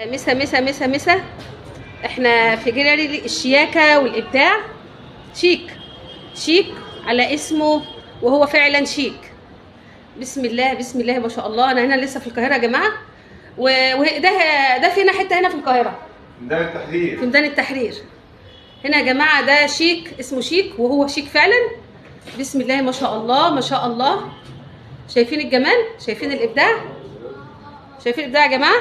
مسا مسا مسا مسا. احنا في جاليري الشياكة والإبداع. شيك شيك على اسمه، وهو فعلا شيك. بسم الله بسم الله ما شاء الله. انا هنا لسه في القاهرة يا جماعة، وده ده فينا حتة هنا في القاهرة، ميدان التحرير. في ميدان التحرير هنا يا جماعة. ده شيك، اسمه شيك وهو شيك فعلا. بسم الله ما شاء الله ما شاء الله. شايفين الجمال؟ شايفين الإبداع؟ شايفين الإبداع يا جماعة؟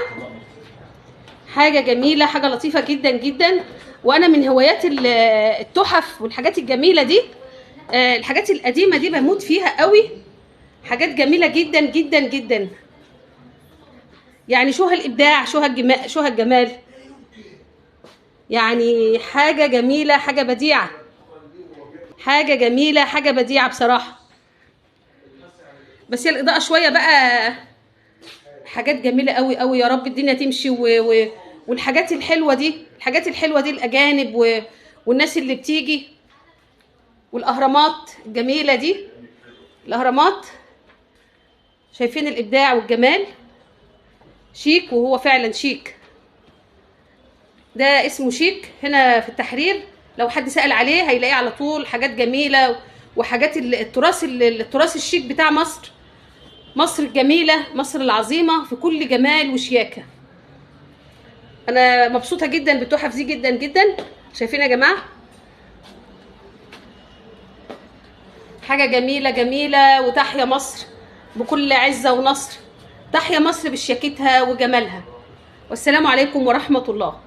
حاجة جميلة، حاجة لطيفة جدا جدا. وأنا من هوايات التحف والحاجات الجميلة دي، الحاجات القديمة دي بموت فيها قوي. حاجات جميلة جدا جدا جدا. يعني شو هالإبداع، شو هالجمال، شو هالجمال. يعني حاجة جميلة، حاجة بديعة، حاجة جميلة، حاجة بديعة بصراحة. بس هي الإضاءة شوية بقى. حاجات جميلة قوي قوي. يا رب الدنيا تمشي والحاجات الحلوة دي، الحاجات الحلوة دي، الأجانب والناس اللي بتيجي، والأهرامات الجميلة دي، الأهرامات. شايفين الإبداع والجمال؟ شيك، وهو فعلا شيك. ده اسمه شيك هنا في التحرير. لو حد سأل عليه هيلاقيه على طول. حاجات جميلة وحاجات التراث، التراث الشيك بتاع مصر، مصر الجميلة، مصر العظيمة في كل جمال وشياكة. أنا مبسوطة جدا بالتحف دي جدا جدا. شايفين يا جماعة؟ حاجة جميلة جميلة. وتحيا مصر بكل عزة ونصر، تحيا مصر بشياكتها وجمالها. والسلام عليكم ورحمة الله.